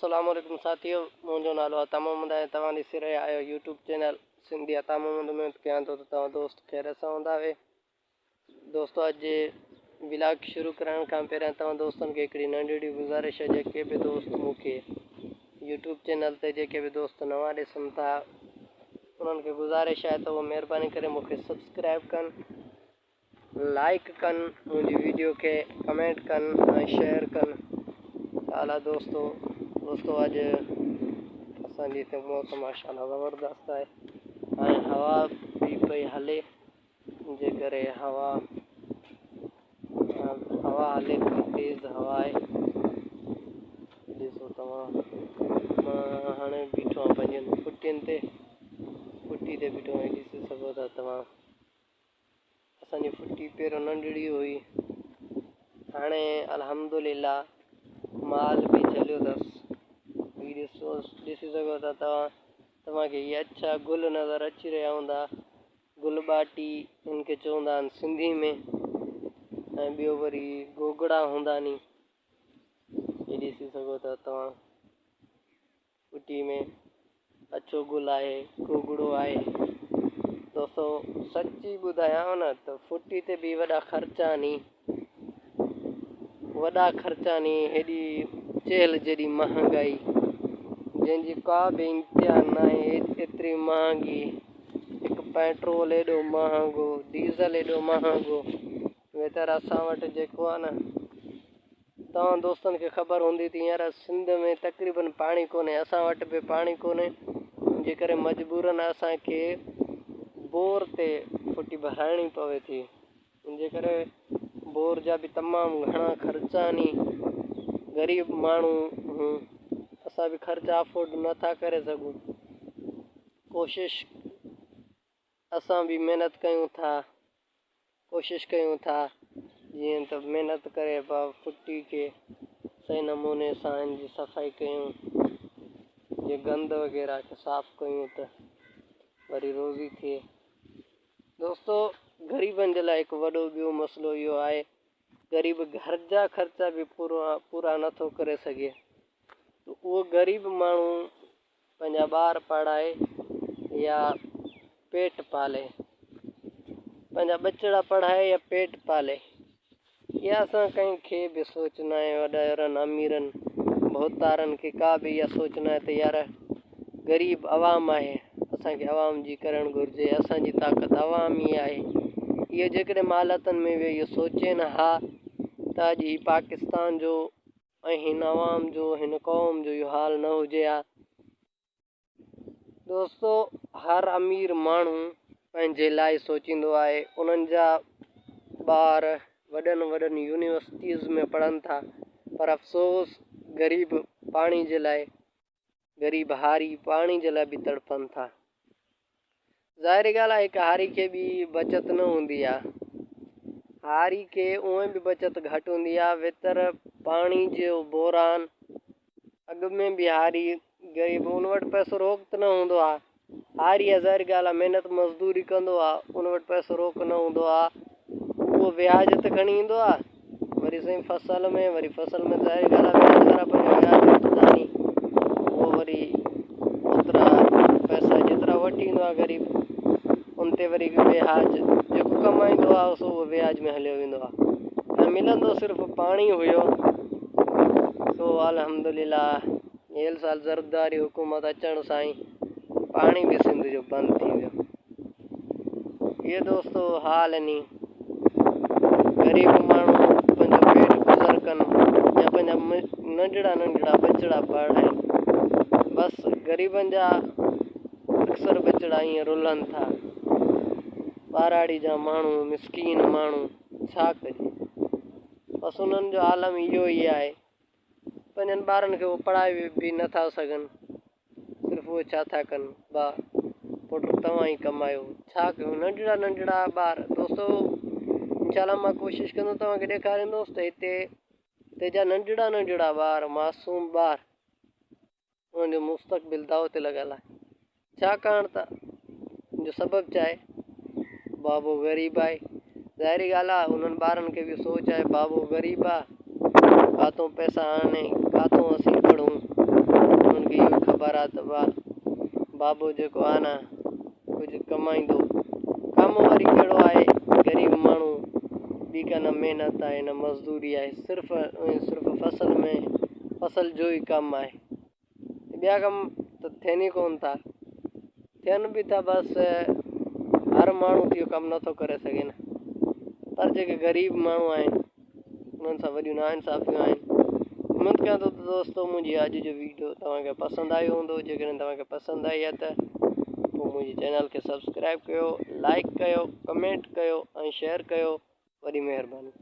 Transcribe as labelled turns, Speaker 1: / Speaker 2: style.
Speaker 1: السلام عليڪم ساٿيو منهنجو نالو عطا محمد آهي توهان ڏسي رهيا آهيو يوٽيوب چينل سنڌي عطا محمد اميد ڪيان ٿو ته توهان دوست خير سان هوندا وي دوستو اڄ ولاگ شروع ڪرڻ کان پهريان توهان دوستن کي هڪڙي ننڍڙي گذارش آهي جيڪي به دوست مون کي يوٽيوب چينل تي جيڪي به دوست نوان ڏسن ٿا انهن کي گذارش آهي ته اهو مهرباني ڪري مون کي سبسڪرائب ڪن لائيڪ ڪن منهنجي ويڊيو کي ڪمينٽ ڪن ۽ شيئر ڪن اعليٰ دوستو دوستو اڄ اسان جي هتي موسم ماشاءالله زبردست آهي ۽ هوا به پئي هلي جي ڪري هوا هوا هلي پئي تيز هوا آهي ڏسو توهان مان هاڻي بيٺو آهيان پنهنجن ڦٽين تي ڦٽي تي بيٺو آهيان ڏسي سگهو ٿا توهان اسان جي ڦٽي پهريون ننڍڙي هئي هاڻي الحمد لله مال به جهليو اٿس هي ڏسو ڏسي سگهو ٿا توهان توهان کي هي اڇا گل نظر اچي رهيا هوندا گل ٻاٽي هن کي چوندا آهن سنڌي ۾ ۽ ٻيو وري گوگڙا هوندا ني هي ڏسي سگهو ٿا توهان ڦٽي ۾ اڇو گل آهي، گوگڙو آهي. دوستو سچي ٻڌايانو نه ته ڦٽي تي به وڏا خرچا ني وڏا خرچا ني هيڏي چيل جيڏي مهانگائي جنهن جي ڪا به انتها ناهي ايتري مهانگي هڪ پيٽرول ايڏو مهانگو ڊيزل ايڏو مهانگو ويتر اسان وٽ جيڪو آهي نه توهان دوستن کي خبر هوندي ته هينئر سنڌ ۾ تقريبن پاڻي ڪونهي اسان وٽ به پاڻي ڪونهي جي ڪري مجبورن اسان کي بور تي ڦٽي ڀرائڻي پوي ٿي ان جي ڪري بور جا به تمام گهڻا خرچا ني غريب ماڻهو هون اسان به خرچا افورڊ نٿا ڪري سگهون ڪوشش اسان به محنت ڪيون ٿا ڪوشش ڪيون ٿا جيئن ته محنت ڪري با ڦٽي کي صحيح نموني سان ان جي صفائي ڪيون جي گند وغيره کي صاف ڪيون ته وري روزي ٿئي دوستو غريبن جي لاء هڪ وڏو ٻيو مسئلو اهو آهي غريب گهر جا خرچا به پورا پورا نٿو ڪري سگهي ته اهو غريب ماڻهو پنهنجا ٻار پڙهائي يا پيٽ پالي پنهنجا ٻچڙا پڙهائي يا پيٽ پالي اها اسان ڪنهن کي به سوچ ناهي وڏيرن اميرن ڀوتارن کي ڪا به اها سوچ ناهي ته يار غريب عوام آهي اسان کي عوام جي ڪرڻ گهرجي اسان جي طاقت عوام ئي آهي اهو جيڪڏهن مالتن ۾ ويهي اهو سوچين ها ته اڄ هي پاڪستان جو ۽ هن عوام جو هن قوم جو اهو حال نه هجي ها. دوستو هر امير ماڻهو پنهنجي لاء سوچيندو آهي انهن جا ٻار وڏن وڏن يونيورسٽيز ۾ پڙهن ٿا پر افسوس غريب پاڻي جي لاء غريب هاري پاڻي جي لاء به تڙپن ٿا. ظاهري ڳالهه آهي هڪ هاري کي به بچت نه هوندي آهي. هاري کي اونئن به بچت گهٽ هوندي آهي ويتر پاڻي جو بحران اڳ ۾ به هاري غريب ان وٽ پئسو روڪ ته نه هوندو آهي. هاري آهي ظاهري ڳالهه آهي محنت مزدوري ڪندو آهي ان وٽ پئسو روڪ نه هوندو آهي اهو وياج تي کڻي ايندو آهي وري سائين فصل ۾ وري فصل ۾ ظاهري ڳالهه آهي وياج وارا پنهنجو وياج وٺندا ني اهو وري اوترا پئسا جيترا وٺي ايندو آهي غريب ان تي وري وياج جيڪو ڪمائيندو آهي سو اهو وياج ۾ هليو ويندو آهي ۽ ملندو صرف پاڻي هيو سو الحمدلله هيل سال زرداري حڪومت اچڻ سان ئي پاڻي به سنڌ جو بند ٿي ويو. اهي دوستو حال ني غريب ماڻهو پنهنجو پيٽ گذر ڪن يا پنهنجا ننڍڙا ننڍڙا ٻچڙا پڙهائين بس غريبن جا اڪثر ٻچڙا ائين رلن ٿا ٻهراڙي جا ماڻهو مسڪين ماڻهو ڇا ڪجي بس انهن جو عالم اهو ئي آهي پنهنجن ٻارن کي هو پڙهائي به نه ٿا سگهن صرف اهي ڇا ٿا ڪن با پٽ توهان ئي ڪمايو ڇا ڪيون ننڍڙا ننڍڙا ٻار دوستو انشاء الله مان ڪوشش ڪندو توهان کي ڏيکاريندوس ته هتي هتي جا ننڍڙا ننڍڙا ٻار معصوم ٻار انهن جو مستقبل داء تي لڳل آهي ڇاڪاڻ ته ان جو سبب ڇا آهي بابو غريب آهي ظاهري ڳالهه آهي انهن ٻارن کي به سوچ آهي بابو غريب آهي ڪاٿو پئسا آڻي ڪاٿو اسين پڙهون خبر آ ته بابو جيڪو آ نه ڪجهه ڪمائيندو. ڪم وري ڪهڙو آهي غريب ماڻهو ٻي ڪا نه محنت آهي نه مزدوري آهي صرف ۽ صرف فصل ۾ فصل جو ئي ڪم آهي ٻيا ڪم ته ٿين ئي ڪون ٿا ٿين به ٿا بس هر ماڻهو اهو ڪم نٿو ڪري سگهي نه پر جيڪي غريب ماڻهو آهن انهن سان وڏيون ناانصافيون آهن. اميد ڪيان ٿو ته دوستو منهنجي اڄ جو ويڊيو توهان کي پسند آيو هوندو جيڪڏهن توهان کي پسند آئي آهي ته پوء منهنجي چينل کي سبسڪرائب ڪيو لائڪ ڪيو ڪمينٽ ڪيو ۽ شيئر ڪيو وڏي مهرباني.